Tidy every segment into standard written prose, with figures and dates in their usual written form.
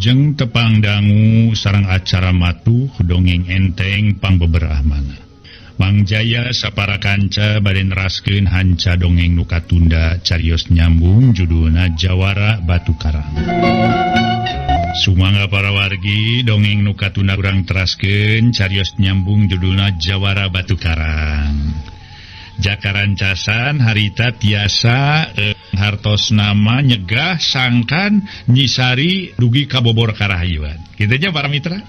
Wilujeng tepang dangu sareng acara matuh dongeng enteng pangbeberahmana. Mang Jaya sapara kanca bade neraskeun hanca dongeng nu katunda carios nyambung judulna Jawara Batu Karang. Sumangga para wargi dongeng nu katunda urang teraskeun carios nyambung judulna Jawara Batu Karang. Jakarancasan harita tiasa hartos nama nyegah sangkan Nyisari dugi kabobor karahayuan. Kitu nya para mitra.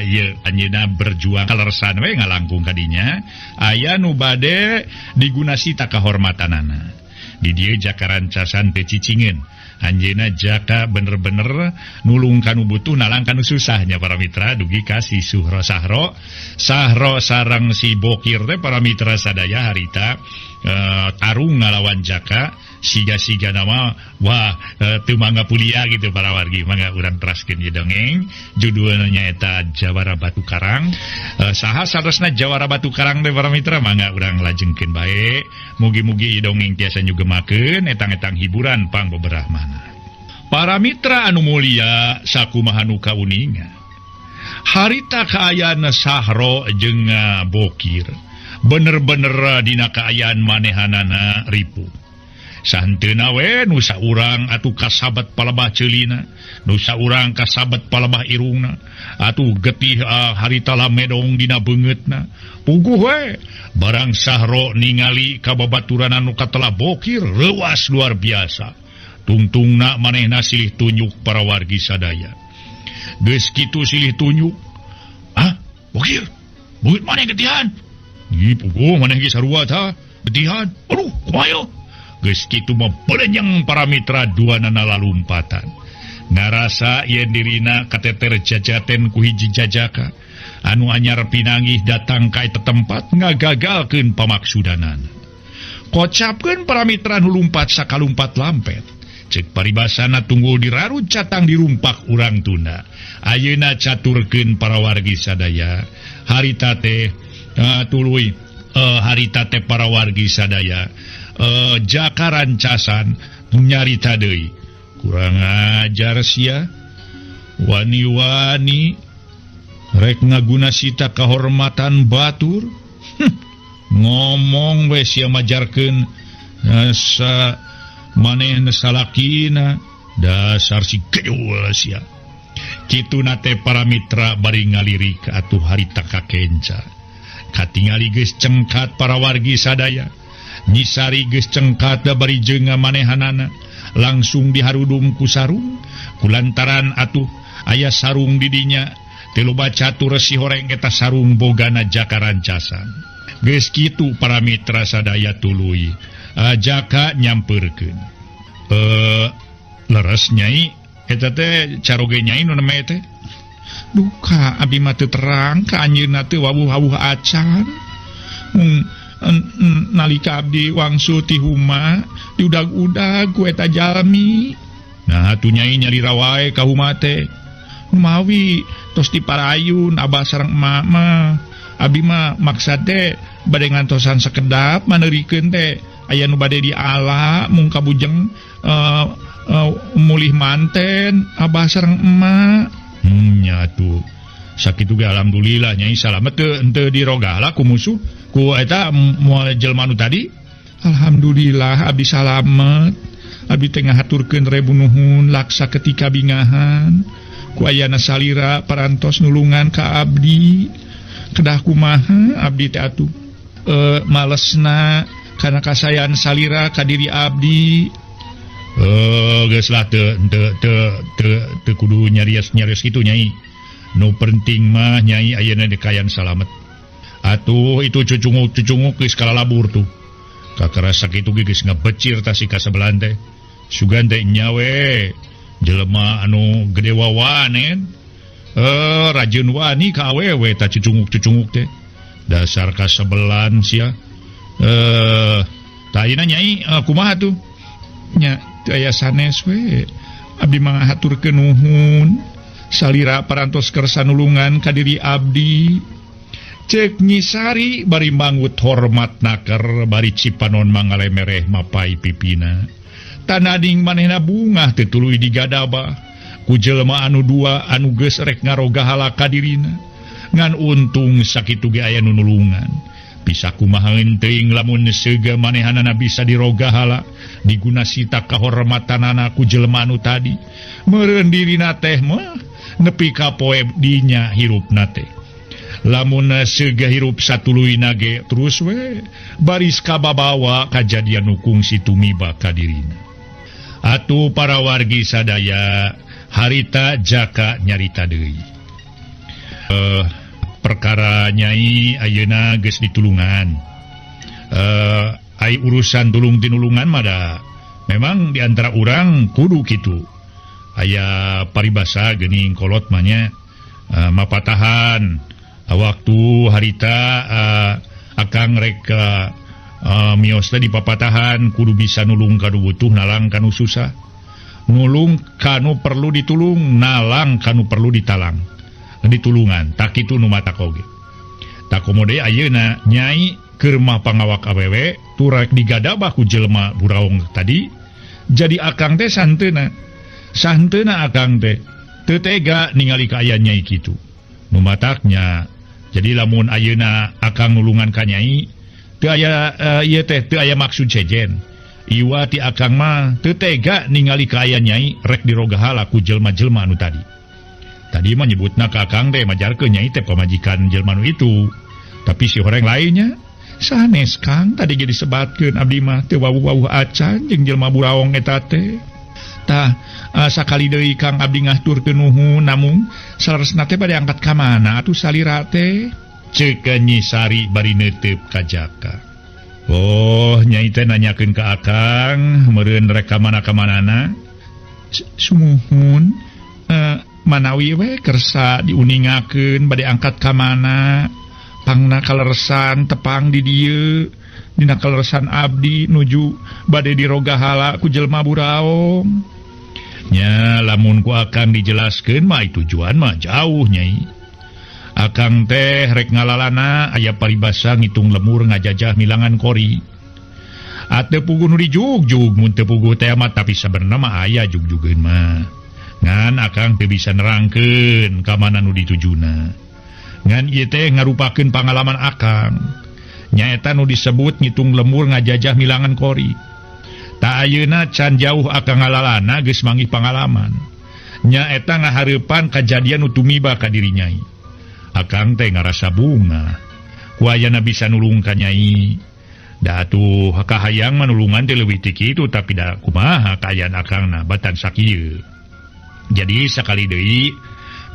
Ieu anjeunna berjuang kalersan we ngalangkung kadinya aya nu bade digunasita kahormatanana. Di dieu jakarancasan teh cicingeun. Anjeunna jaka bener-bener nulung kanu butuh nalang kanu susahnya para mitra dugi ka si Suhro Sahro. Sahro sareng si Bokir teh para mitra sadaya harita tarung ngalawan jaka siga-siga nama wah teu mangga pulia gitu para wargi mangga urang teraskeun ieu dongeng judulna nyaeta Jawara Batu Karang. Saha saresna Jawara Batu Karang teh para mitra mangga urang lajengkeun bae mugi-mugi ieu dongeng tiasa nyugemakeun etang-etang hiburan pangbeberahmana. Para mitra anu mulia sakumaha nu kauninga harita kaayaan Sahro jeung Bokir bener-bener dina kaayaan manehanana ripuh. Santeuna we nu saurang atuh kasabat palebah ceulina, nu saurang kasabat palebah irungna, atuh getih harita lamedong dina beungeutna. Puguh we barang Sahro ningali ka babaturan anu katelah Bokir reuas luar biasa. Tungtungna manehna silih tunjuk para wargi sadaya. Geus kitu silih tunjuk. Ah, Bokir, beungeut maneh getihan. Ih, puguh maneh ge sarua tah, getihan. Aduh, kumaha ieu? Geus kitu mah belenyeng para mitra duanana lalumpatan. Ngarasa yen dirina kateter jajaten ku hiji jajaka anu anyar pinanggih datang ka eta tempat ngagagalkeun pamaksudanana. Kocapkeun para mitra nu lumpat sakalumpat lampet. Cek paribasana tunggul dirarut catang dirumpak urang tunda. Ayeuna caturkeun para wargi sadaya. Harita teh tuluy harita teh para wargi sadaya. Jakarancasan nyarita deui. Kurang ajar sia. Wani-wani rek ngaguna sita kahormatan batur. Ngomong we sia majarkeun sa manehna salakina dasar si gejul sia. Kituna teh para mitra bari ngalirik atuh harita kakenca. Katingali geus cengkat para wargi sadaya. Nyisari geus cengkat da bari jeung manehanana langsung diharudum ku sarung kulantaran atuh aya sarung di dinya teu loba catur si horeng eta sarung bogana jakarancasan. Geus kitu para mitra sadaya tuluy jaka nyampeurkeun. Leres nyai eta teh caroge nyai nu namanya teh duka abdi mah teu terang ka anjeunna teh wawuh-wawuh acan. Nalika abdi wangsul ti huma diudag-udag ku eta jalmi. Nah atuh nyai nyalira wae ka huma teh mawi tos diparayun abah sareng emak mah. Abdi mah maksad teh bade ngantosan sekedap maneurikeun teh aya nu bade diala mung kabujeng mulih manten abah sareng emak. Nya atuh sakitu ge alhamdulillah nyai salamet teu henteu dirogala ku musuh ku eta moal jelema nu tadi. Alhamdulillah abdi salamet. Abdi teh ngahaturkeun rebu nuhun laksa ketika bingahan ku ayana salira parantos nulungan ka abdi. Kedah kumaha abdi teh atuh malesna kana kasayan salira ka diri abdi. Geus lah teu teu teu kudu nyarios-nyarios kitu nyai. Nu penting mah nyai ayeuna dikayan salamet. Atuh itu cucunguk-cucunguk geus kalalabur tuh. Kakarasa kitu ge geus ngabecir tah si kasebelan teh. Sugan teh nya we jelema anu gede wawanen. Rajin wani ka awewe tah cucunguk-cucunguk teh. Dasar kasebelan sia. Tah ayeuna nyai kumaha tuh? Nya teu aya sanes we. Abdi mah ngahaturkeun nuhun. Salira parantos kersa nulungan ka diri abdi. Cek Nyisari bari manggut hormat naker bari cipanon mangalemereh mapai pipina. Tanading manehna bungah teu tuluy digadabah. Ku jelema anu dua anu geus rek ngarogahala ka dirina. Ngan untung sakitu ge aya nu nulungan. Bisa kumaha teuing lamun seuga manehanana bisa dirogahala diguna sita kahormatanana ku jelema anu tadi. Meureun dirina teh mah nepi ka poe dinya hirupna teh. Lamun seuga hirup satuluyna ge terus we baris kababawa kajadian nu kungsi tumiba ka dirina. Atuh para wargi sadaya harita Jaka nyarita deui. Perkara nyai ayeuna geus ditulungan. Ai urusan tulung tinulungan mah da memang di antara urang kudu kitu. Aya paribasa geuning kolot mah nya mapatahan. Waktu harita akang rek mios teh di papatahan kudu bisa nulung ka nu butuh nalang ka nu susah. Nulung kanu perlu ditulung, nalang kanu perlu ditalang. Ditulungan, tak kitu nu matak oge. Tak komode ayeuna nyai keur mah pangawak awewe turek digadabah ku jelema buraong tadi. Jadi akang teh santeuna. Santeuna akang teh teu tega ningali kaayaan nyai kitu. Nu mataknya jadi lamun ayeuna akang nulungan ka nyai teu aya ieu teh teu aya maksud sejen. Iwa ti akang mah teu tega ningali kaayaan nyai rek dirogahala ku jelema-jelema anu tadi. Tadi mah nyebutna ka akang teh majarkeun nyai teh pamajikan jelema nu itu. Tapi si horeng lainnya sanes Kang tadi ge disebatkeun abdi mah teu wawuh-wawuh acan jeung jelema buraong eta teh. Tah sakali deui Kang abdi ngahturkeun nuhun namung saleresna teh bade angkat ka mana atuh salira teh? Ceuk Nyi Sari bari neuteup ka Jaka. Oh, nyai teh nanyakeun ka akang meureun rek ka mana-kamanana. Sumuhun manawi we kersa diuningakeun bade angkat ka mana. Pangna kaleresan tepang di dieu dina kaleresan abdi nuju bade dirogahala ku jelema buraong. Nya lamun ku akang dijelaskeun mah tujuan mah jauh nyai. Akang teh rek ngalalana aya paribasa ngitung lemur ngajajah milangan kori. Ate puguh nu dijugjug mun teu puguh teh mah tapi sabenerna mah aya jugjugeun mah. Ngan akang teu bisa nerangkeun ka mana nu ditujuna. Ngan ieu teh ngarupakeun pangalaman akang. Nyaeta nu disebut ngitung lemur ngajajah milangan kori. Ta ayeuna can jauh akang ngalalana geus manggih pangalaman. Nyaeta ngahareupan kajadian nu tumiba ka diri nyai. Akang teh ngarasa bunga. Ku ayana bisa nulung ka nyai. Da atuh kahayang mah nulungan teh leuwih ti kitu tapi da kumaha kaayaan akangna batan sakieu. Jadi sakali deui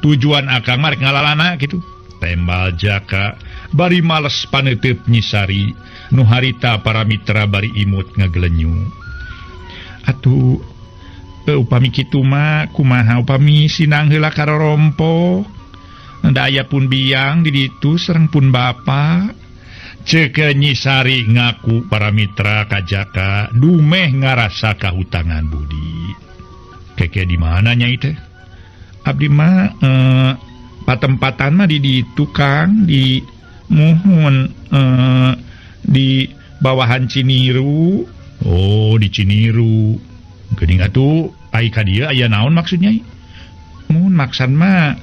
tujuan akang mah rek ngalalana kitu. Tembal Jaka bari males paneuteub Nyi Sari nu harita para mitra bari imut ngagelenyu. Atuh upami kitu mah kumaha upami sinang heula ka rorompo. Da aya pun biang di ditu sareng pun bapa. Ceuk Nyi Sari ngaku para mitra ka Jaka dumeh ngarasa kahutangan budi. Keke di mana nyai teh? Abdi mah patempatan mah di ditu Kang, di muhun di bawahan Ciniru. Oh, di Ciniru. Geuning atuh ai ka dieu aya naon maksudnya? Muhun maksan mah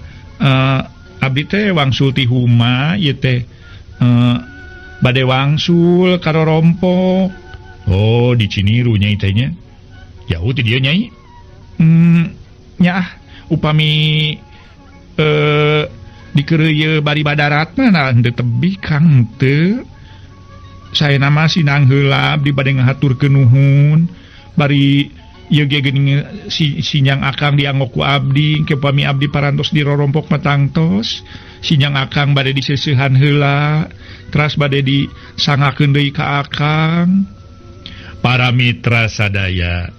abdi teh wangsul ti huma ieu teh bade wangsul ka rorompok. Oh, di Ciniru nyai teh nya. Jauh ti dieu nyai. Nyaah upami dikeureuyeun bari badarat mah nah henteu tebih Kang teu. Saena mah sinang heula abdi bade ngahaturkeun nuhun bari ieu ge geuning sinyang akang dianggo ku abdi ke upami abdi parantos dirorompok mah tangtos sinyang akang bade diseusehan heula teras bade disangakeun deui ka akang. Para mitra sadaya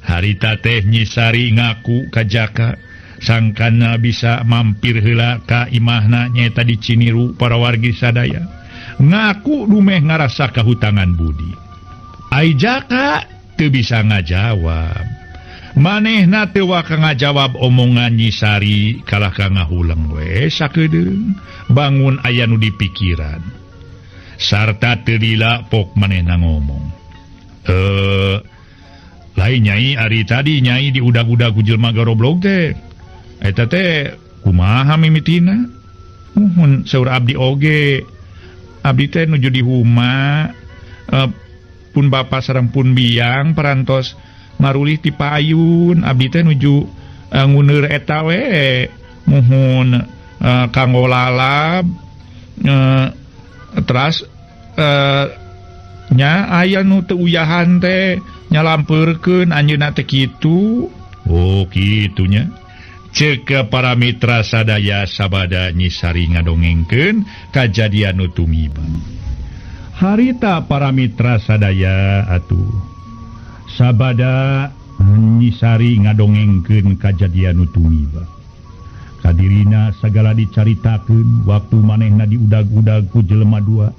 harita teh Nyi Sari ngaku ka Jaka sangkana bisa mampir heula ka imahna nyaeta di Ciniru. Para wargi sadaya ngaku dumeh ngarasa kahutangan budi. Ai Jaka teu bisa ngajawab. Manehna teu waka ngajawab omongan Nyi Sari kalah ka ngahuleng we sakedeung bangun aya nu dipikiran. Sarta teu lila pok manehna ngomong. Lain nyai ari tadi nyai diudag-udag ku jelema garoblog teh. Eta teh kumaha mimitina? Muhun saur abdi oge. Abdi teh nuju di huma pun bapa sareng pun biang parantos marulih ti payun. Abdi teh nuju nguneur eta we muhun kanggo lalab teras nya aya nu teu uyahan teh nyalampeurkeun anjeunna teh kitu. Oh kitu nya. Ceuk para mitra sadaya sabada Nyi Sari ngadongengkeun kajadian nu tumiba. Harita para mitra sadaya atuh sabada Nyi Sari ngadongengkeun kajadian nu tumiba. Kadirina sagala dicaritakeun waktu manehna diudag-udag ku jelema dua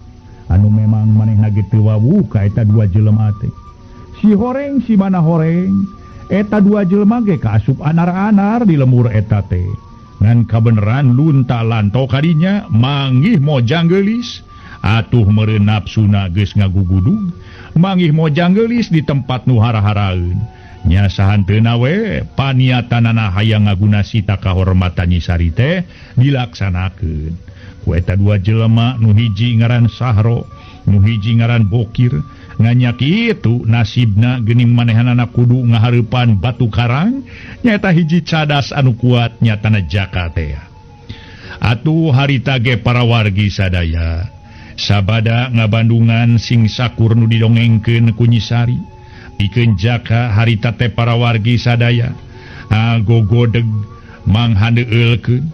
anu memang manehna ge teu wawuh ka eta dua jelema teh. Si horeng si mana horeng eta dua jelema ge kaasup anar-anar di lemur eta teh. Ngan kabeneran lunta lanto kadinya manggih mojang geulis atuh meureun napsuna geus ngagugudug manggih mojang geulis di tempat nu hara-haraeun. Nya sahanteuna we paniatanana hayang ngaguna sita kahormatan Nyi Sari teh dilaksanakeun. Ku eta dua jelema nu hiji ngaran Sahro, nu hiji ngaran Bokir, nganya kitu nasibna geuning manehanana kudu ngahareupan batu karang nyaeta hiji cadas anu kuat nyatana jaka teh. Atuh harita ge para wargi sadaya sabada ngabandungan sing sakur nu didongengkeun ku Nyi Sari. Pikeun jaka harita teh para wargi sadaya agogodeg manghandeulkeun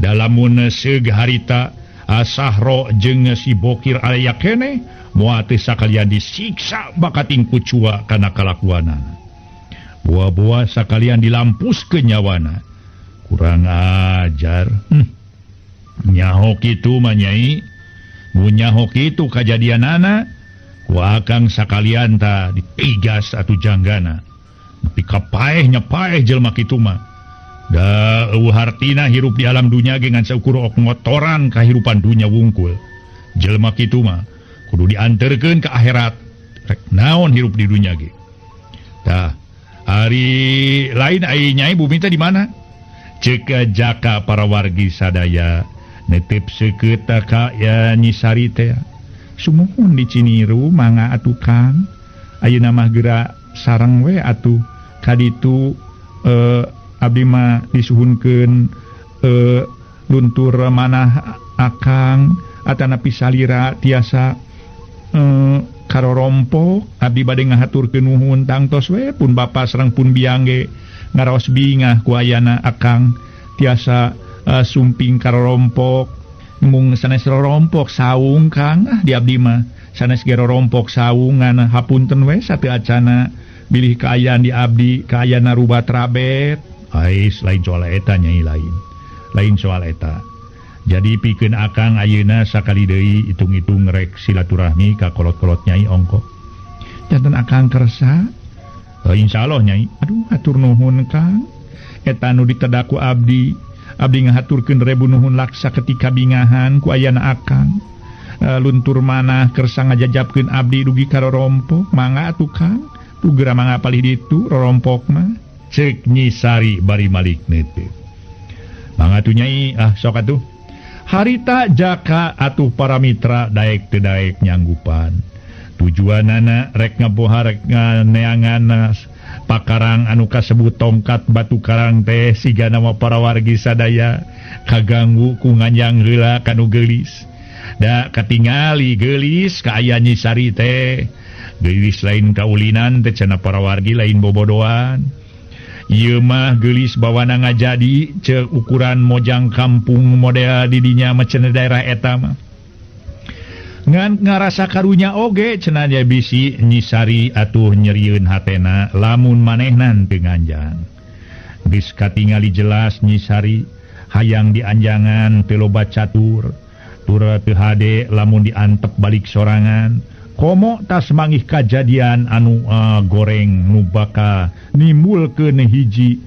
dalamun seug harita Sahro jeung si Bokir aya keneh moal teu sakalian disiksa bakating kucua kana kalakuanana. Boa-boa sakalian dilampuskeun nyawana. Kurang ajar. Nyaho kitu mah Nyai. Mun nyaho kitu kajadianana ku akang sakalian ta ditigas atuh janggana. Nepi ka paeh nya paeh jelema kitu mah. Da eueuh hartina hirup di alam dunya ge ngan saukur ok ngotoran kahirupan dunya wungkul. Jelema kitu mah kudu dianterkeun ka akhirat. Rek naon hirup di dunya ge. Tah, ari lain ai Nyai bumi teh di mana? Ceuk jaka para wargi sadaya netep seukeut ka ya Nyi Sari teh. Sumuhun di Ciniru mangga atuh Kang. Ayeuna mah geura sareng we atuh kaditu abdi mah disuhunkeun luntur manah akang atanapi salira tiasa karorompok abdi bade ngahaturkeun nuhun tangtos we pun bapa sareng pun biang ge ngaraos bingah ku ayana akang tiasa sumping karorompok mung sanes rorompok saung Kang ah di abdi mah sanes ge rorompok saung ngan hapunten we sateu acana bilih kaayaan di abdi kaayana rubat rabet. Ais lain soal eta Nyai, lain soal eta. Jadi pikeun akang ayeuna sakali deui hitung-hitung rek silaturahmi ka kolot-kolot Nyai ongko. Janten akang kersa? Insyaallah Nyai. Aduh hatur nuhun Kang. Eta nu ditedak ku abdi. Abdi ngahaturkeun rebu nuhun laksa ketika bingahan ku ayana akang. Luntur manah kersa ngajajabkeun abdi dugi ka rorompok. Mangga atuh Kang. Tugera mangga palih ditu rorompok mah. Ceuk Nyi Sari bari malik neuteuk. Mangga atuh Nyai, ah sok atuh. Harita jaka atuh para mitra daek teu daek nyanggupan. Tujuanana rek ngaboha rek nganeangan pakarang anu kasebut tongkat batu karang teh sigana mah para wargi sadaya kaganggu ku nganjang heula kanu geulis. Da katingali geulis ka aya Nyi Sari teh. Geulis lain kaulinan teh cenah para wargi lain bobodoan. Ieu mah geulis bawana ngajadi ceuk ukuran mojang kampung model di dinya mah cenah daerah eta mah. Ngan ngarasa karunya oge cenah nya bisi Nyi Sari atuh nyerieun hatena lamun manehna teu nganjang. Geus katingali jelas Nyi Sari hayang dianjangan teu loba catur, tur teu hade lamun diantep balik sorangan. Komo tas mangih kajadian anu goreng nu bakal nimbulkeun hiji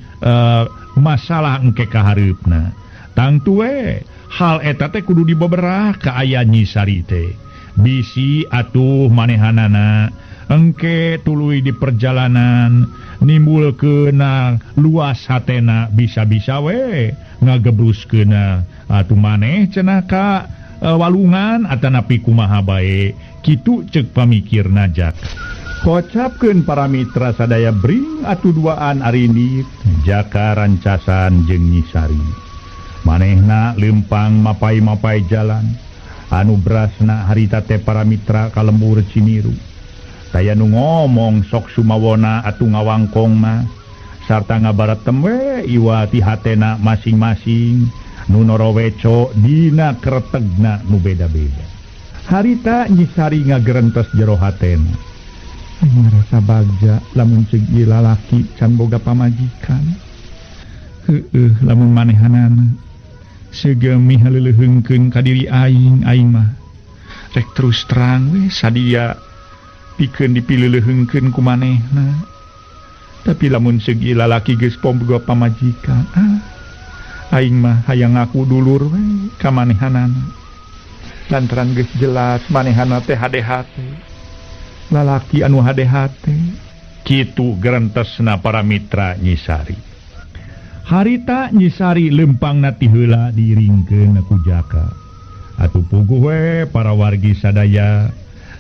masalah engke kahareupna. Tangtu we hal eta teh kudu dibeberah ka aya Nyi Sari teh. Bisi atuh manehanana Engke tuluy di perjalanan nimbul kena luas hatena bisa-bisa we ngagebrus kena atuh maneh cenah ka walungan atanapi kumaha bae kitu ceuk pamikirna Jaka. Kocapkeun para mitra sadaya bring atuh duaan arindit Jaka rancasan jeung Nyi Sari. Manehna leumpang mapai-mapai jalan anu brasna harita teh para mitra ka lembur Ciniru. Taya nu ngomong sok sumawona atuh ngawangkong mah sarta ngabaratem we iwati hatena masing-masing nu noroweco dina kretegna nu beda-beda. Harita Nyi Sari ngagerentes jero hatena. Aing ngarasa bagja lamun ceuk ieu lalaki can boga pamajikan. Heueuh lamun manehanana seugeuh mihaleuleheungkeun ka diri aing, aing mah rek terus terang we sadia pikeun dipileuleheungkeun ku manehna. Tapi lamun ceuk ieu lalaki geus boga pamajikan, aing mah hayang ngaku dulur we ka manehanana. Lantaran geus jelas manehana teh hade-hate. Lalaki anu hade-hate. Kitu gerentesna para mitra Nyi Sari. Harita Nyi Sari lempangna ti heula diiringkeun ku Jaka. Atuh puguh we para wargi sadaya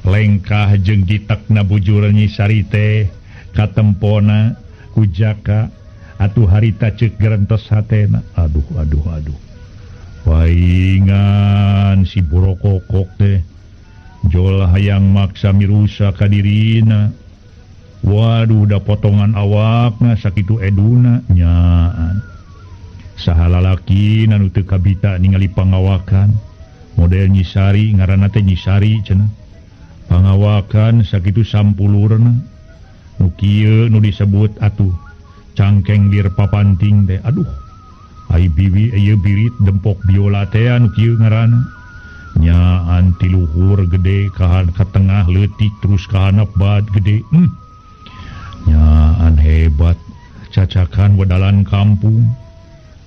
lengkah jeung gitekna bujur Nyi Sari teh katempona ku Jaka. Atuh harita ceuk gerentes hatena. Aduh aduh aduh. Paingan si borokokok teh jol hayang maksa mirusa ka dirina. Waduh da potongan awakna sakitu eduna nyaan. Saha lalaki nu teu kabita ningali pangawakan model Nyi Sari ngaranna teh Nyi Sari cenah. Pangawakan sakitu sampulurna. Nu kieu nu disebut atuh cangkeng lir papanting teh. Aduh ai biwi ieu birit dempok biola teh anu kieu ngaranna. Nyaan ti luhur gede kahan ka tengah leutik terus ka handap bad gede. Nyaan hebat cacakan wedalan kampung.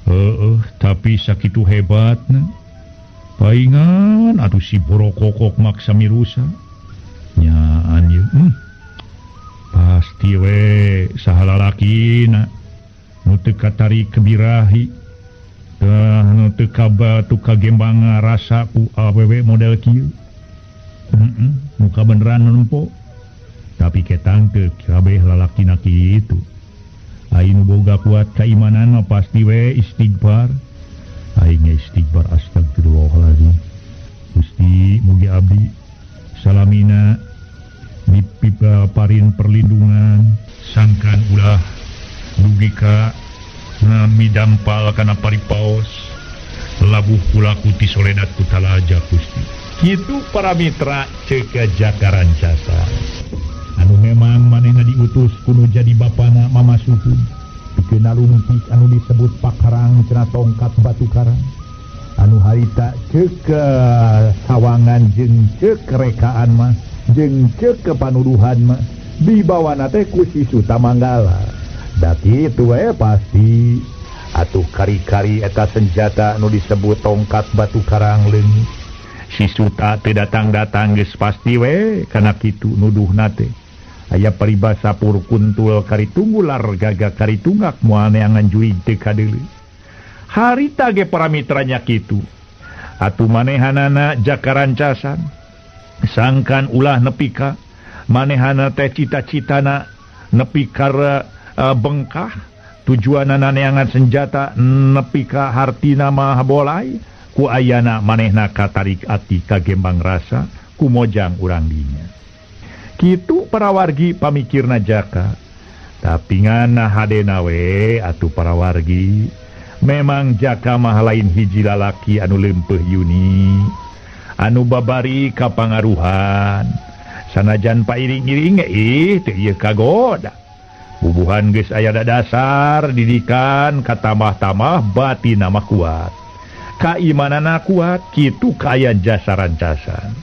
Heueuh tapi sakitu hebatna. Paingan atuh si borokokok maksa mirusa. Nyaan ieu. Pasti we saha lalakina nu teu katarik kebirahi. Nu teu kabatu kagembang rasa ku awewe model kieu. Muka beneran nempo. Tapi ketang teu kabeh lalakina kitu. Aing boga kuat keimanan mah pasti we istighfar. Aing istighfar astagfirullahalazim. Gusti mugi abdi salamina dipipaparin perlindungan sangkan ulah dugi ka nami dampal kana paripaos labuh kulaku ti soledat ku talaja Gusti. Kitu para mitra ceuk Jaka Rancasa. Anu memang manehna diutus kudu jadi bapana Mama Suhun. Pikeun nalungtik anu disebut pakarang cenah tongkat batu karang. Anu harita ceuk sawangan jeung ceuk rekaan mah jeung ceuk panuduhan mah dibawana teh ku si Sutamanggala. Da kitu we pasti atuh kari-kari eta senjata anu disebut tongkat batu karang leungit. Si Suta teu datang-datang geus pasti we kana kitu nuduhna teh. Aya paribasa pur kuntul kari tunggular gagak kari tunggak moal neangan jurig teu kadeuleu. Harita ge para mitranya kitu. Atuh manehanana Jaka Rancasan sangkan ulah nepi ka manehana teh cita-citana nepi ka bengkah tujuanana neangan senjata nepi ka hartina mah bolai ku ayana manehna katarik ati kagembang rasa ku mojang urang dinya. Kitu para wargi pamikirna Jaka. Tapi ngana hadena we atuh para wargi memang Jaka mah lain hiji lalaki anu leumpeuh yuni anu babari kapangaruhan sanajan pairing-iring ge ih teu ieu kagoda. Bubuhan geus aya dasar didikan katamah-tamah batina mah kuat. Kaimanana kuat kitu kaayaan jasa rancasan.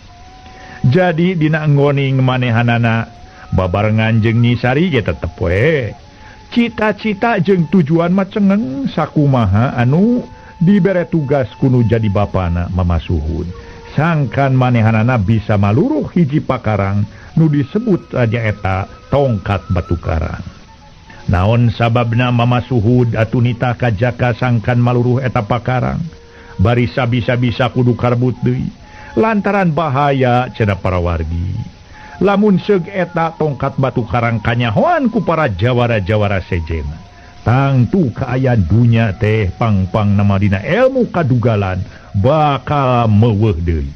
Jadi dina nggoning manehanana babarengan jeung Nyi Sari ge tetep we. Cita-cita jeung tujuan mah cengeng sakumaha anu dibere tugas kudu jadi bapana Mama Suhun. Sangkan manehanana bisa maluruh hiji pakarang nu disebut nyaeta tongkat batu karang. Naon sababna Mama Suhud atuh nitah ka Jaka sangkan maluruh eta pakarang bari sabisa-bisa kudu karbut deui lantaran bahaya cenah para wargi. Lamun seug eta tongkat batu karang kanyahoan ku para jawara-jawara sejena. Tangtu kaayaan dunya teh pang-pang nama dina ilmu kadugalan bakal meuweuh deui.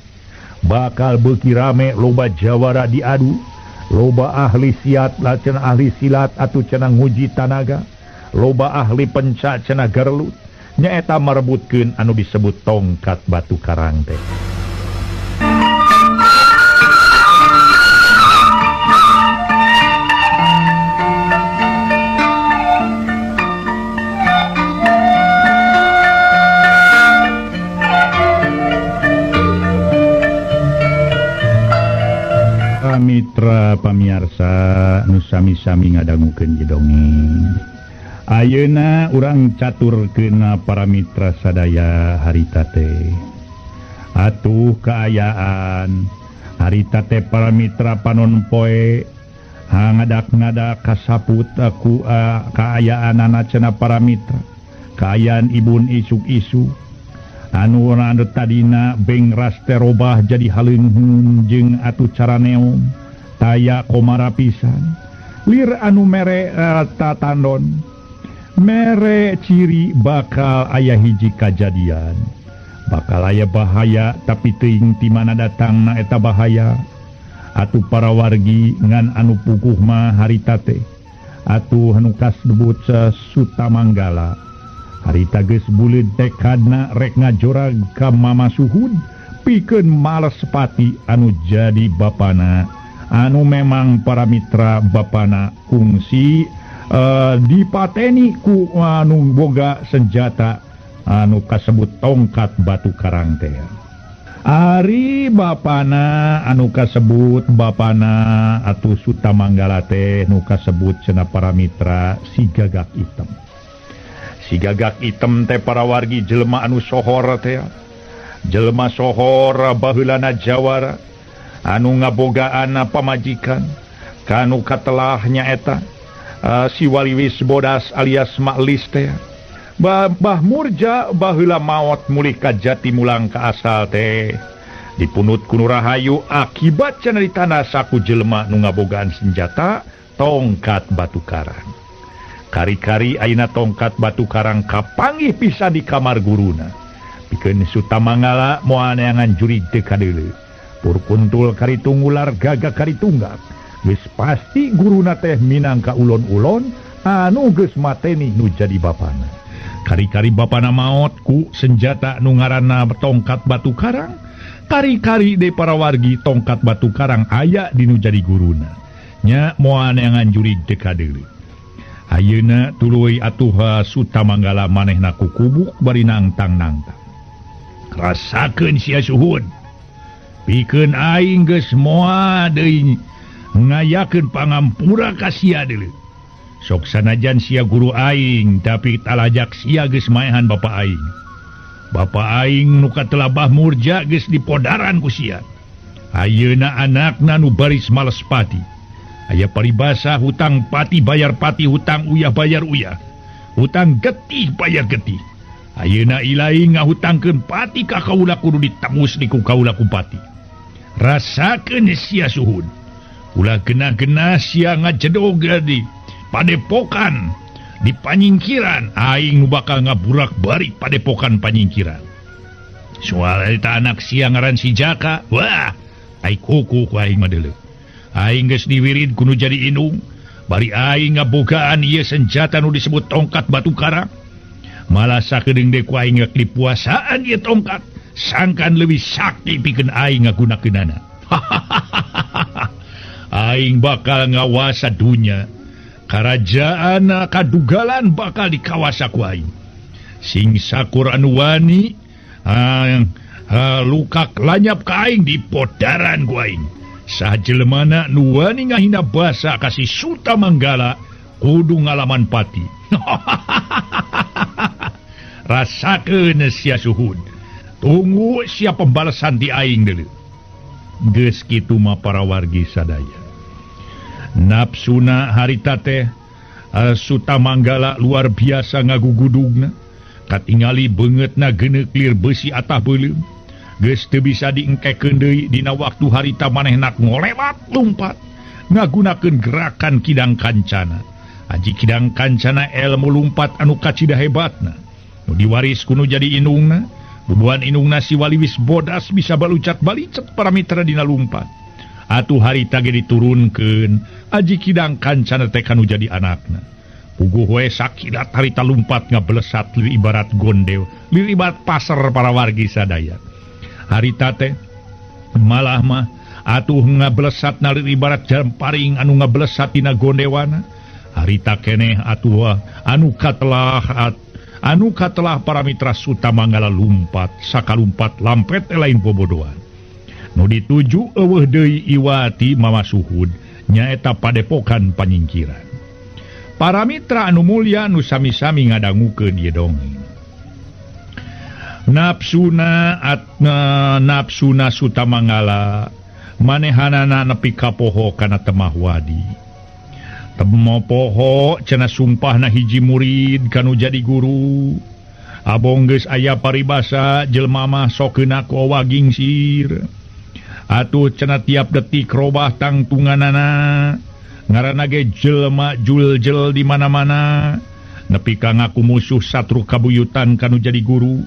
Bakal beuki rame loba jawara diadu, loba ahli siat cenah ahli silat atuh cenah nguji tanaga, loba ahli penca cenah gerelut, nyaeta marebutkeun anu disebut tongkat batu karang teh. Mitra pamiarsa nu sami-sami ngadangukeun ieu dongeng. Ayeuna urang caturkeun para mitra sadaya harita teh. Atuh kaayaan harita teh para mitra panon poe ngadak-ngadak kasaput ku kaayaanana cenah para mitra. Kaayaan ibun isuk-isuk anu anu tadina bengras terobah jadi haleunghun jeung atuh caraneom taya komara pisan lir anu mere tatandon mere ciri bakal aya hiji kajadian bakal aya bahaya tapi teuing ti mana datangna eta bahaya atuh para wargi ngan anu puguh mah harita teh atuh anu kasebut Sutamanggala harita geus buleud tekadna rek ngajorag ka Mama Suhud pikeun males pati anu jadi bapana anu memang para mitra bapana kungsi dipateni ku anu boga senjata anu kasebut tongkat batu karang teh. Ari bapana anu kasebut bapana atuh Sutamanggala teh nu kasebut cenah para mitra si Gagak Item. Si Gagak Item teh para wargi jelema anu sohor teh. Jelema sohor baheulana jawara anu ngabogaan pamajikan kanu katelah nyaeta si Waliwis Bodas alias Maklis teh. Bah Murja baheula maot mulih ka jati mulang ka asal teh. Dipunut ku Nurahayu akibat cenah ditanda saku jelema nu ngabogaan senjata tongkat batu karang. Kari-kari ayeuna tongkat batu karang kapanggih pisan di kamar guruna. Pikeun Sutamanggala moal neangan jurig teu kadeuleu. Purkuntul karitungular gagak karitunggak. Geus pasti guruna teh minangka ulon-ulon anu geus mateni nu jadi bapana. Kari-kari bapana maot ku senjata nu ngaranna tongkat batu karang. Kari-kari de para wargi tongkat batu karang aya di nu jadi guruna. Nya moal neangan jurig teu kadeuleu. Ayeuna tuluy atuh Sutamanggala manehna kukubuk bari nangtang-nangtang. Rasakeun sia Suhud. Pikeun aing geus moal deui ngayakeun pangampura ka sia deuleu. Sok sanajan sia guru aing tapi talajak sia geus maehan bapa aing. Bapa aing nu katelah Bah Murja geus dipodaran ku sia. Ayeuna anakna nu baris males pati. Aya paribasa hutang pati bayar pati, hutang uyah bayar uyah, hutang getih bayar getih. Ayeuna ilai ngahutangkeun pati ka kaula kudu ditebus di ku kaula ku pati. Rasakeun sia Suhud. Ulah genah-genah sia ngajedog di padepokan, di panyingkiran aing nu bakal ngaburak bari padepokan panyingkiran. Soal eta anak sia ngaran si Jaka, wah, ai kuku ku aing mah deuleu. Aing geus diwirid kudu jadi indung, bari aing ngabogaan ieu senjata nu disebut tongkat batu karang. Malah sakedeung deui ku aing rek dipuasaan ieu tongkat, sangkan leuwih sakti pikeun aing ngagunakeunana. Aing bakal ngawasa dunya, karajaan kadugalan bakal dikawasa ku aing. Sing sakur anu wani lukak lanyap ka aing dipodaran ku aing. Saha jelemana nu wani ngahina basa ka si Sutamanggala kudu ngalaman pati. Rasakeun sia Suhud. Tunggu sia pembalasan di aing deuleu. Geus kitu mah para wargi sadaya. Nafsuna harita teh Sutamanggala luar biasa ngagugudugna. Katingali beungeutna geuneuk lir besi atah beuleum. Geus teu bisa diengkekeun deui dina waktu harita manehna ngolewat lumpat ngagunakeun gerakan Kidang Kancana. Aji Kidang Kancana ilmu lumpat anu kacida hebatna. Nu diwaris kuno jadi indungna. Bubuhan indungna si waliwis bodas bisa balucat balicet para mitra dina lumpat. Atuh harita ge diturunkeun Aji Kidang Kancana teh kanu jadi anakna. Puguh we sakilat harita lumpat ngablesat lir ibarat gondew, lir ibarat pasar para wargi sadaya. Harita teh malah mah atuh ngablesat lir ibarat jamparing anu ngablesat dina gondewana. Harita keneh atuh anu katelah para mitra Sutamanggala lumpat sakalumpat lampet lain bobodoan. Nu dituju eueuh deui Iwati Mama Suhud nyaeta padepokan panyingkiran. Para mitra anu mulya nu sami-sami ngadangukeun ieu dongeng. Nafsuna atna nafsuna Sutamanggala manehanana nepi ka poho kana temah wadi. Temo poho cenah sumpahna hiji murid kanu jadi guru. Abong geus aya paribasa jelema mah sok keuna ku wagingsir. Atuh cenah tiap detik robah tangtunganana. Ngaranna ge jelema juljel di mana-mana. Nepi ka ngaku musuh satru kabuyutan kanu jadi guru.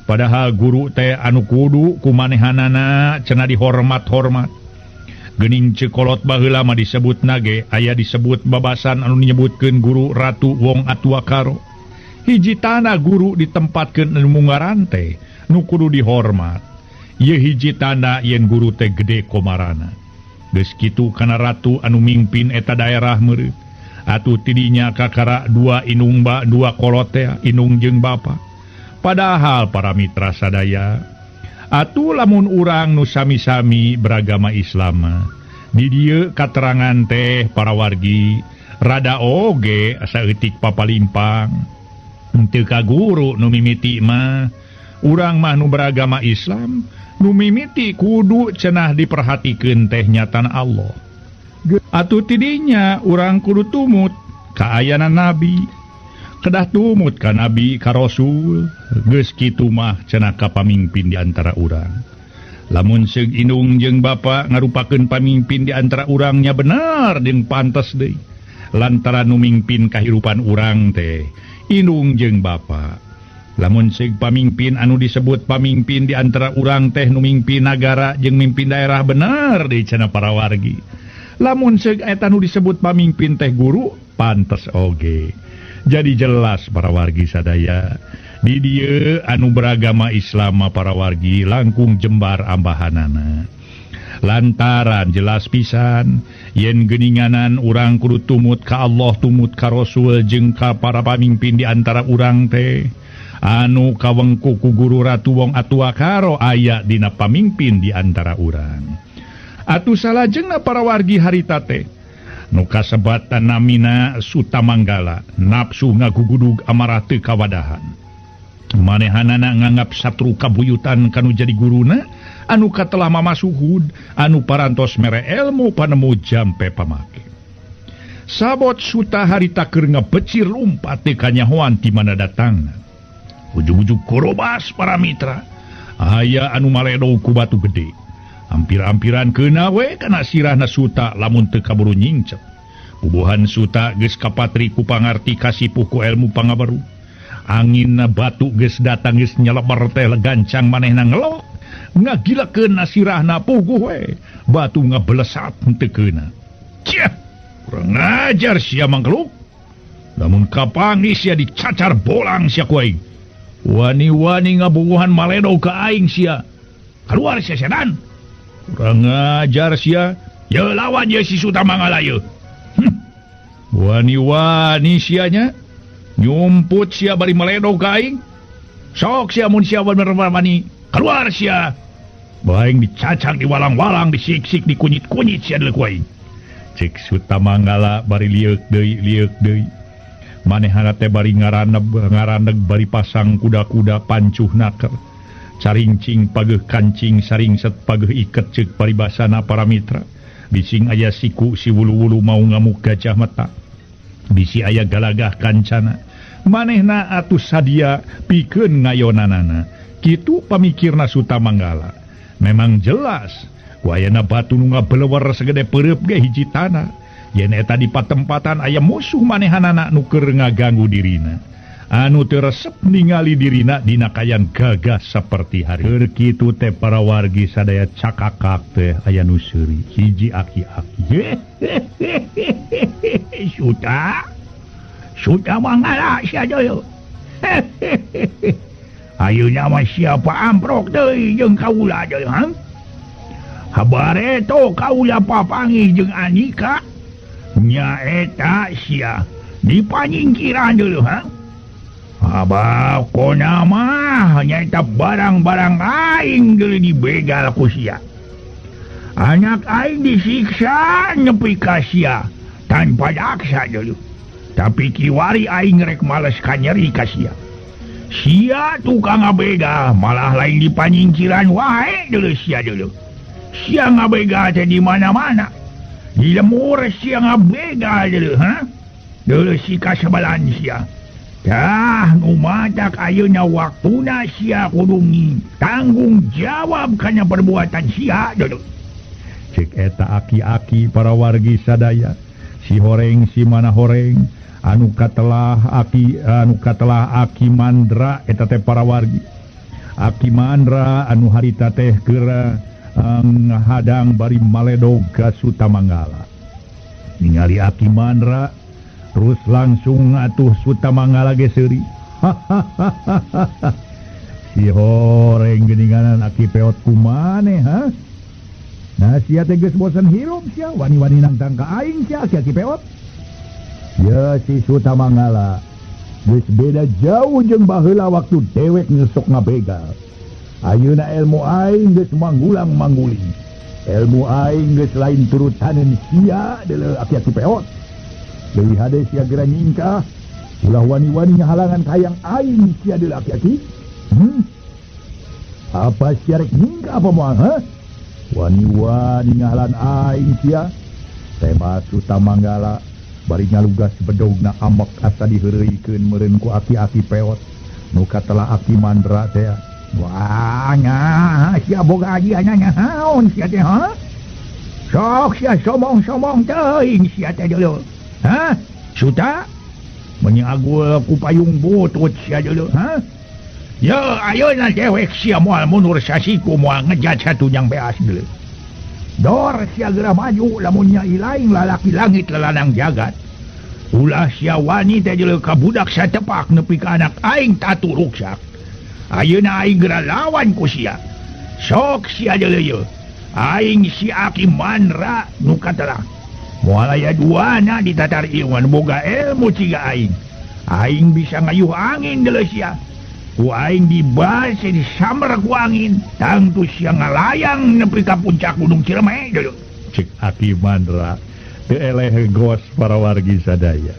Padahal guru teh anu kudu ku manehanana cenah dihormat-hormat. Geuning cekolot baheula mah disebutna ge aya disebut babasan anu nyebutkeun guru Ratu Wong Atua Karo. Hiji tanah guru ditempatkeun anu munggaran teh nu kudu dihormat. Ieu hiji tanda yen guru teh gede komarana. Geus kitu kana ratu anu mimpin eta daerah meureut. Atuh tidinya kakara dua inung ba dua kolot teh inung jeung bapa. Padahal para mitra sadaya atuh lamun urang nu sami-sami beragama Islam di dieu katerangan teh para wargi rada oge saeutik papalimpang. Henteu ka guru nu mimiti mah urang mah nu beragama Islam nu mimiti kudu cenah diperhatikeun teh nyatana Allah. Atuh tidinya urang kudu tumut ka ayana nabi. Kedah tumut ka nabi ka rasul. Geus kitu mah cenah ka pamimpin di antara urang. Lamun seug indung jeung bapa ngarupakeun pamimpin di antara urangnya bener jeung pantes deui. Lantaran nu mimpin kahirupan urang teh indung jeung bapa. Lamun seug pamimpin anu disebut pamimpin di antara urang teh nu mimpin nagara jeung mimpin daerah bener deui cenah para wargi. Lamun seug eta nu disebut pamimpin teh guru pantes oge. Jadi jelas para wargi sadaya di dieu anu beragama Islam para wargi langkung jembar ambahanana. Lantaran jelas pisan yen geuninganan urang kudu tumut ka Allah tumut ka Rasul jeung ka para pamimpin di antara urang teh anu kawengku ku guru Ratu Wong Atua Karo aya dina pamimpin di antara urang. Atuh salajengna para wargi harita teh nu kasebatan namina Sutamanggala nafsu ngagugudug amarah teu kawadahan. Manehanana nganggap satru kabuyutan kanu jadi guruna anu katelah Mama Suhud anu parantos mere elmu panemu jampe pamake. Sabot Suta harita keur ngabecir lumpat teu kanyahoan ti mana datangna. Ujug-ujug korobas para mitra aya anu maledo ku batu gede. Hampir-hampiran keuna we kana sirahna Suta lamun teu kaburu nyingcep. Bubuhan Suta geus kapatri ku pangarti kasipuh ku ilmu pangabaru. Anginna batu geus datang geus nyelebar teh gancang manehna ngelok. Ngagilakeun sirahna puguh we. Batu ngabelesat teu keuna. Ciah, kurang ajar sia mangkeluk. Lamun kapanggih sia dicacar bolang sia ku aing. Wani-wani ngabubuhan maledo ka aing sia. Keluar sia setan. Kurang ajar sia. Ye lawan ye si Sutamanggala ye. Wani-wani sianya nyumput sia bari maledo ka aing. Sok sia mun sia bener wani. Keluar sia. Baing dicacang diwalang-walang disiksik dikunyit-kunyit sia deuleu ku aing. Cek Sutamanggala bari lieuk deui lieuk deui. Manehana teh bari ngaraneg bari pasang kuda-kuda pancuh naker. Carincing pageuh kancing saringset pageuh iket ceuk paribasana para mitra. Bising aya siku si wulu-wulu mau ngamuk gajah mata. Bisi aya galagah kancana. Manehna atuh sadia pikeun ngayonanana. Kitu pamikirna Sutamanggala. Memang jelas wayana batu nu ngabelewer segede peureub ge hiji tanah. Yen eta di patempatan aya musuh manehanana nu keur ngaganggu dirina. Anu teu resep ningali dirina dina kayan gagah saperti hari. Keur kitu teh para wargi sadaya cakakak teh aya nu seuri hiji aki-aki. Suta. Suta Manggala sia deui. Ayeuna mah siapa amprok deui jeung kaula deui, ha? Habareto kaula papanggih jeung Andika. Nya eta sia dipanyingkiran dulu, ha? Abah kona mah nyaeta barang-barang aing deui dibegal ku sia. Anak aing disiksa nepi ka sia tanpa daksa deui. Tapi kiwari aing rek males ka nyeri ka sia. Sia tukang ngabegal malah lain dipanyingkiran wae deui sia deui. Sia ngabegal teh di mana-mana. Di lemur sia ngabegal deui, ha? Deui si kasebalan sia. Tah nu matak ayeuna waktuna sia kudu tanggung jawab kana perbuatan sia deui. Cek eta aki-aki para wargi sadaya, si horeng si mana horeng anu katelah aki anu katelah Aki Mandra eta teh para wargi. Aki Mandra anu harita teh keur ngahadang bari maledog ka Sutamanggala. Ningali Aki Mandra terus langsung atuh Sutamanggala ge seuri. Si horeng geuninganan Aki Peot kumane ha? Nah sia teh geus bosen hirup sia wani-wani nangtang ka aing sia si Aki Peot. Ya si Sutamanggala geus beda jauh jeung baheula waktu dewek nyesok ngabegal. Ayeuna ilmu aing geus manggulang-mangguling. Ilmu aing geus lain turutaneun sia deuleu Aki-aki Peot. Leuwih hade sia geura nyingkah, ulah wani-wani ngahalangan kahayang aing sia deuleu aki-aki. Apa sia rek nyingkah apa moal, ha? Wani-wani ngahalan aing sia. Tema Sutamanggala bari ngalugas bedogna ambek asa diheureuykeun meureun ku aki-aki Peot nu katelah Aki Mandra teh. Wah nya sia boga aji nya naon sia teh, ha? Sok sia somong-somong teuing sia teh deuleu. Hah? Suta? Menyagul ku payung butut sia deuleu, ha? Ya ayeuna dewek sia moal mundur sasiku moal ngejat satunyang beas deuleu. Dor sia geura maju lamun nya ilaing lalaki langit lalanang jagat. Ulah sia wani teh deuleu ka budak satepak nepi ka anak aing tatu ruksak. Ayeuna aing geura lawan ku sia. Sok sia deuleu ye. Aing si Aki Mandra nu katelah. Moal aya duana di tatar ieu boga ilmu ciga aing. Aing bisa ngayuh angin deuleu sia. Ku aing dibas disamber ku angin, tangtu sia ngalayang nepi ka puncak Gunung Ciremai deuleu. Cek Aki Mandra teu eleh gos para wargi sadaya.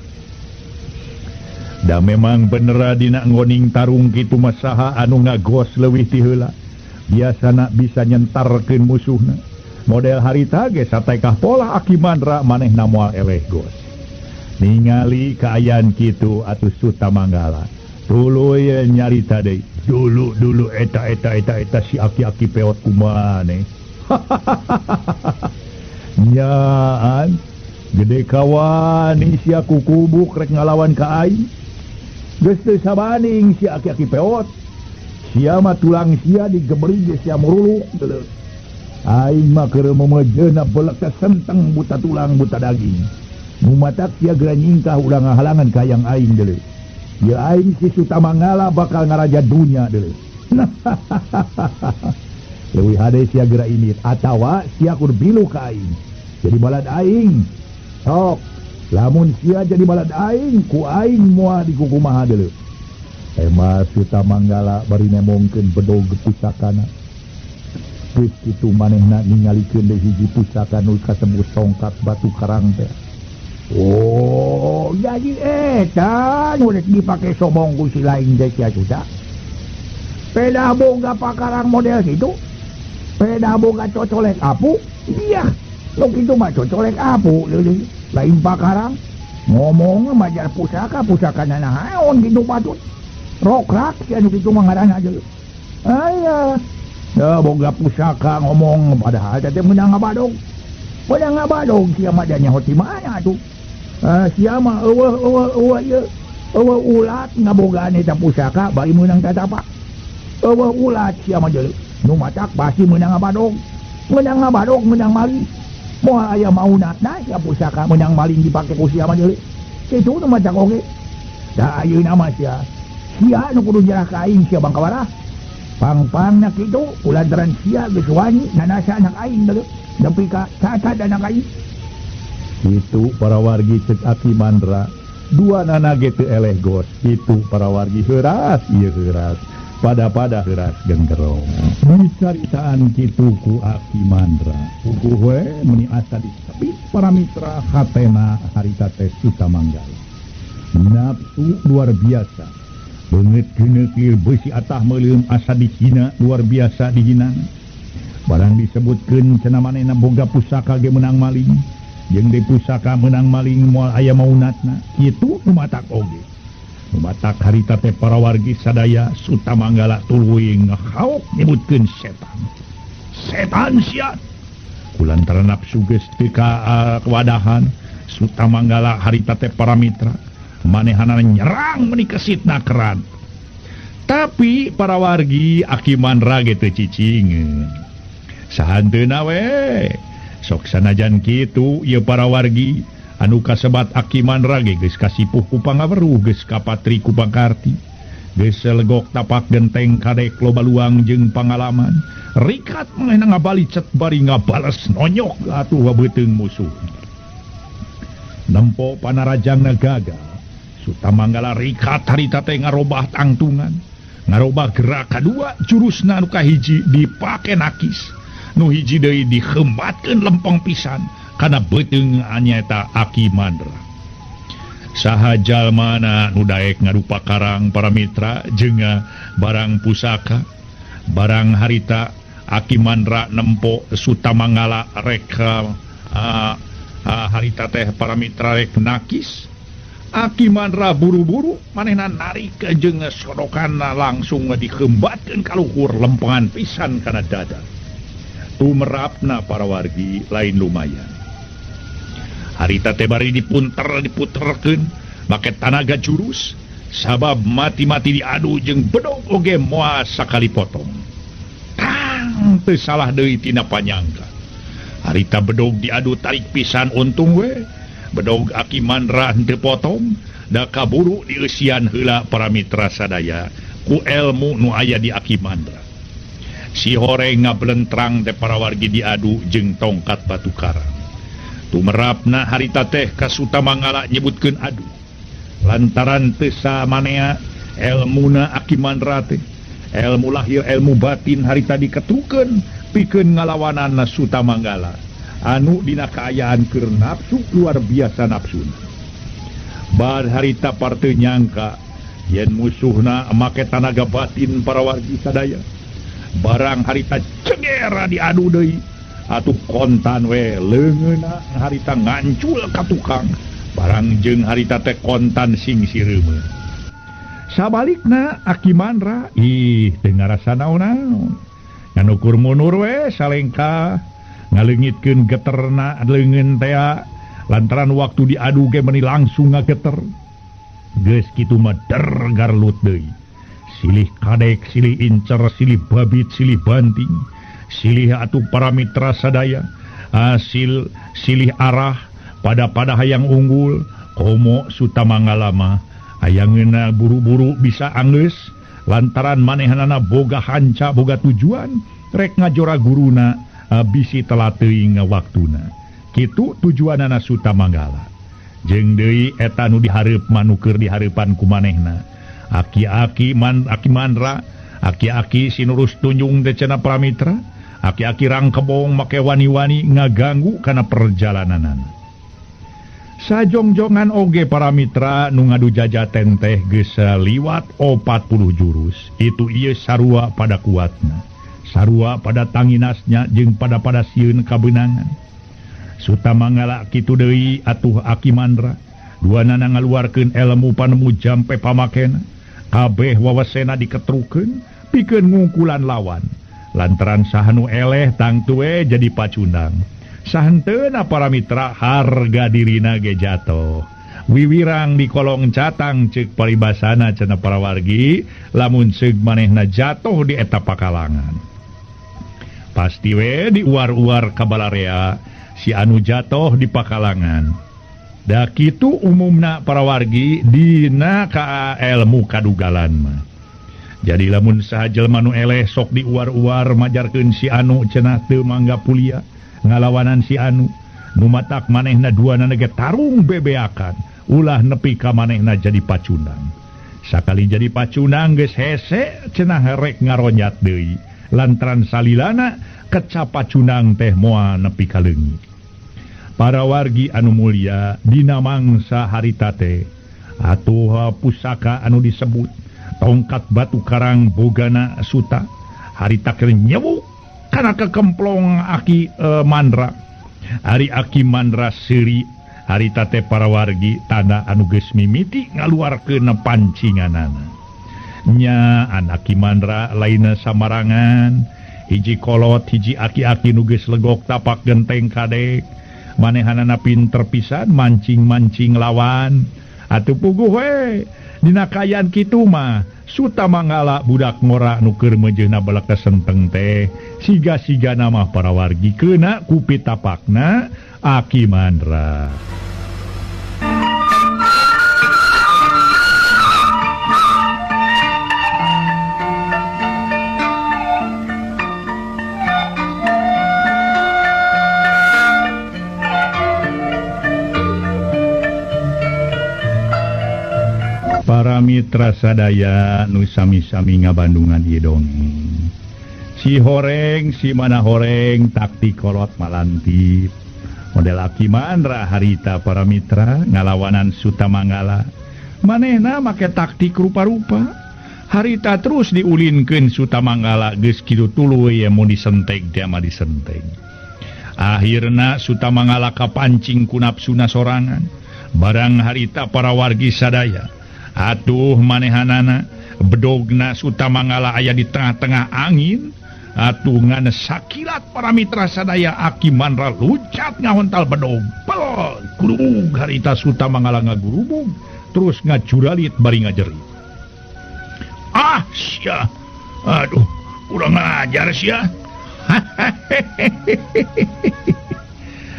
Da memang bener dina nggoning tarung kitu mah saha anu ngagos leuwih ti heula. Biasana bisa nyentarkeun musuhna. Model harita ge satekah pola Aki Mandra manehna moal eleh gos. Ningali kaayaan kitu atuh Sutamanggala tuluy nyarita deui. Dulu eta eta eta eta si aki-aki Peot kumane. Nyaan gede kawani sia kukubuk rek ngalawan ka aing. Geus teu sabaning si aki-aki Peot. Sia mah tulang sia digebrig ge sia muruluk deuleu. Aing mah keur memejeuna belek teh senteng buta tulang buta daging. Nu matak sia geura nyingkah ulah ngahalangan kahayang aing deuleu. Ya aing si Sutamanggala bakal ngaraja dunya deuleu. Leuwih hade sia geura indit atawa sia kudu bilu ka aing. Jadi balad aing. Sok, lamun sia jadi balad aing ku aing moal dikukumaha deuleu. Tema Sutamanggala bari nemongkeun bedog pusakana. Geus kitu manehna ningalikeun deui hiji pusaka nu kasebut tongkat batu karang teh. Oh, jadi eta nu rek dipake somong ku si lain teh sia sudah. Peda boga pakarang model kitu. Peda boga cocolek apu. Iya. Nu kitu mah cocolek apu leuleung lain pakarang. Ngomong majar pusaka pusakana naon kitu patut. Rokrak sia nu kitu mah ngaranna deui. Aya. Da boga pusaka ngomong padahal teh meunang ngabadog. Meunang ngabadog sia mah da nyaho ti mana atuh. Sia mah eueuh eueuh eueuh ieu. Eueuh ulat ngabogaan eta pusaka bari meunang tatapak. Eueuh ulat sia mah deui. Nu matak pasti meunang ngabadog. Meunang ngabadog meunang maling. Moal aya mauna nah sia pusaka meunang maling dipake ku sia mah deui. Kitu nu matak oge. Da ayeuna mah sia. Sia nu kudu nyerah ka aing sia Bangkawarah. Pang-pangna kitu kulantaran sia geus wani nanasa anak aing deui. Nepi ka cacat anak aing. Kitu para wargi cek Aki Mandra. Dua nana ge teu eleh gos. Kitu para wargi heuras ieu heuras. Pada-pada heuras genggerong. Dicaritaan kitu ku Aki Mandra. Puguh we meuni asa disebut para mitra hatena harita teh Sutamanggala. Nafsu luar biasa. Beungeut geuneukir beusi atah meuleum asa dihina luar biasa dihinana. Barang disebutkeun cenah manehna boga pusaka ge meunang maling. Jeung deui pusaka meunang maling moal aya maunatna. Kitu nu matak oge. Matak harita teh para wargi sadaya Sutamanggala tuluy ngahaok nyebutkeun setan. Setan sia. Kulantaran nafsu geus teu kawadahan Sutamanggala harita teh para mitra manehanana nyerang meuni kesitna keran. Tapi para wargi Aki Mandra ge teu cicingeun. Sahanteuna we sok sanajan kitu ieu para wargi anu kasebat Aki Mandra ge geus kasipuh ku pangaweruh geus kapatri ku pangkarti geus legok tapak genteng kadek loba luang jeung pangalaman rikat manehna ngabalicet bari ngabales nonyok atuh beuteung musuh. Nempo panarajangna gagal Sutamanggala rikat harita teh ngarobah tangtungan ngarobah gerak kadua jurusna anu kahiji dipake nakis nu hiji deui dihembatkeun lempeng pisan kana beuteung nyaeta Aki Mandra. Saha jalmana nu daek ngarupa karang para mitra jeung barang pusaka barang harita Aki Mandra nempo Sutamanggala rek harita teh para mitra rek nakis. Aki Mandra buru-buru manehna narik jeung sodokanna langsung dihembatkeun ka luhur lempengan pisan kana dada. Tumerapna para wargi lain lumayan. Harita teh bari dipunter diputerkeun make tanaga jurus sabab mati-mati diadu jeung bedog oge moal sakali potong. Tang teu salah deui tina panyangka. Harita bedog diadu tarik pisan untung we. Bedog Aki Mandra henteu potong da kaburu dieusian heula para mitra sadaya ku elmu nu aya di Aki Mandra. Si horeng ngablentrang teh para wargi diadu jeung tongkat batu karang. Tumerapna harita teh ka Sutamanggala nyebutkeun adu. Lantaran teu samanea elmuna Aki Mandra teh, elmu lahir elmu batin harita diketukeun pikeun ngalawananna Sutamanggala anu dina kaayaan keur nafsu luar biasa nafsuna. Bar harita parte nyangka yen musuhna make tanaga batin para wargi sadaya. Barang harita cegera diadu deui atuh kontan we leungeunna harita ngancul ka tukang barang jeung harita teh kontan sing sireumeun. Sabalikna Aki Mandra ih teu ngarasa naon-naon ngan ukur mundur we salengkah ngaleungitkeun geterna leungeun tea lantaran waktu diadu ge meuni langsung ngageter. Geus kitu mah der garlut deui. Silih kadek, silih incer, silih babit, silih banting, silih atuh para mitra sadaya, hasil silih arah pada-pada hayang unggul, komo Sutamanggala mah hayangeuna buru-buru bisa anggeus lantaran manehanana boga hanca boga tujuan rek ngajora guruna bisi telat teuing waktuna. Kitu tujuanana Sutamanggala. Jeung deui eta nu dihareup mah nu keur dihareupan ku manehna. Aki-aki man Aki Mandra, aki-aki sinurus tunjung teh cenah para mitra, aki-aki rangkebong make wani-wani ngaganggu kana perjalananana. Sajongjongan oge para mitra nu ngadu jajaten teh geus liwat 40 jurus. Itu ieu sarua pada kuatna, sarua pada tanginasnya jeung pada-pada sieun kabeunangan. Suta Manggala kitu deui atuh Aki Mandra duanana ngaluarkeun elmu panemu jampe pamakena kabeh wawasena diketrukeun pikeun ngungkulan lawan lantaran sahanu eleh tangtu we jadi pacundang sahenteuna para mitra harga dirina ge jatoh wiwirang di kolong catang ceuk paribasana cenah para wargi lamun seug manehna jatoh di eta pakalangan pasti we diuar-uar ka balarea si anu jatoh di pakalangan. Da kitu umumna para wargi dina ka elmu kadugalan mah. Jadi lamun saha jelema nu eleh sok diuar-uar majarkeun si anu cenah teu mangga pulia ngalawanan si anu nu matak manehna duanana ge tarung bebeakan ulah nepi ka manehna jadi pacundang. Sakali jadi pacundang geus hese cenah rek ngaronjat deui lantaran salilana keca pacundang teh moal nepi ka leungit. Para wargi anu mulia dina mangsa harita teh atuh pusaka anu disebut tongkat batu karang bogana suta harita keur nyewuk kana kekemplong Aki Mandra. Ari Aki Mandra seuri harita teh para wargi tanda anu geus mimiti ngaluarkeun pancinganana. Nya anak Aki Mandra lainna samarangan hiji kolot hiji aki-aki nu geus legok tapak genteng kadek manehanana pinter pisan mancing-mancing lawan atuh puguh we dina kaayaan kitu mah Suta Manggala budak ngora nu keur meujeuhna balak senteng teh siga-sigana mah para wargi keuna ku pitapakna Aki Mandra. Para mitra sadaya nu sami-sami ngabandungan ieu dongeng. Si horeng si mana horeng taktik kolot malantip. Model Aki Mandra harita para mitra ngalawanan Suta Manggala. Manehna make taktik rupa-rupa. Harita terus diulinkeun Suta Manggala geus kitu tuluy ye mun disenteg teh mah disenteg. Akhirna Suta Manggala kapancing ku nafsuna sorangan. Barang harita para wargi sadaya atuh manehanana bedogna Suta Manggala aya di tengah-tengah angin atuh ngan sakilat para mitra sadaya Aki Mandra luncat ngahontal bedog pel gurubug harita Suta Manggala ngagurubug terus ngajuralit bari ngajerit. Ah sia, aduh kurang ngajar sia.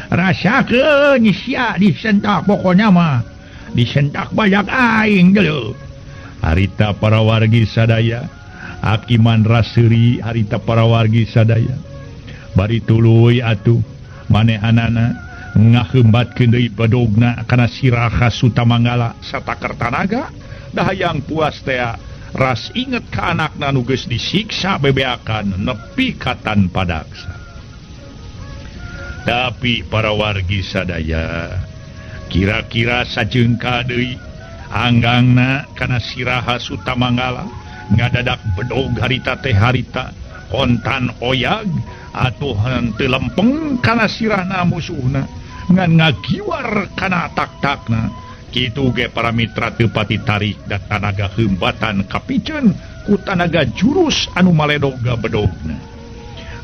Rasakeun sia disentak pokoknya mah disentak banyak aing dulu. Harita para wargi sadaya Aki Mandra seuri harita para wargi sadaya bari tuluy atuh manehanana ngahembatkeun deui bedogna kana siraha Suta Manggala satakar tanaga dah hayang puas teh ras inget ka anakna nu geus disiksa bebeakan nepi ka tanpa daksa. Tapi para wargi sadaya kira-kira sajengka deui anggangna kana siraha Suta Manggala ngadadak bedog harita teh harita kontan oyag atuh henteu lempeng kana sirahna musuhna ngan ngagiwar kana tak-takna kitu ge para mitra teu pati tarik da tanaga heumbatan kapiceun ku tanaga jurus anu maledoga bedogna.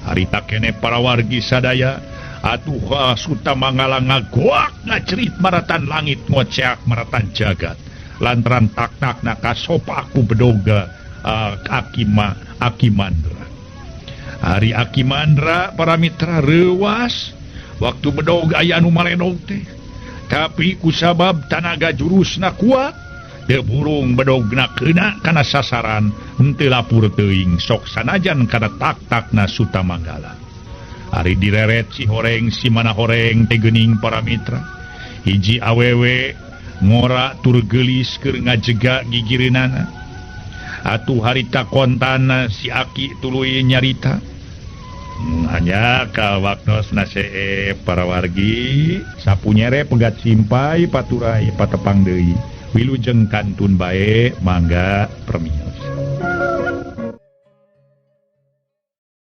Harita kene para wargi sadaya atuh Suta Manggala ngagoak ngacerit maratan langit ngoceak maratan jagat lantaran tak-takna kasopa ku bedoga Aki Mandra. Ari Aki Mandra para mitra reuwas waktu bedog aya anu maledog teh tapi kusabab tanaga jurusna kuat teu burung bedogna keuna kana sasaran henteu lapur teuing sok sanajan kana tak-takna Suta Manggala. Ari direret si horeng si mana horeng teh geuning para mitra hiji awewe ngora tur geulis keur ngajega gigireunana atuh harita kontana si Aki tuluy nyarita hanya ka waktosna seep para wargi sapu nyere pegat simpai paturai patepang deui wilujeng kantun bae mangga permios.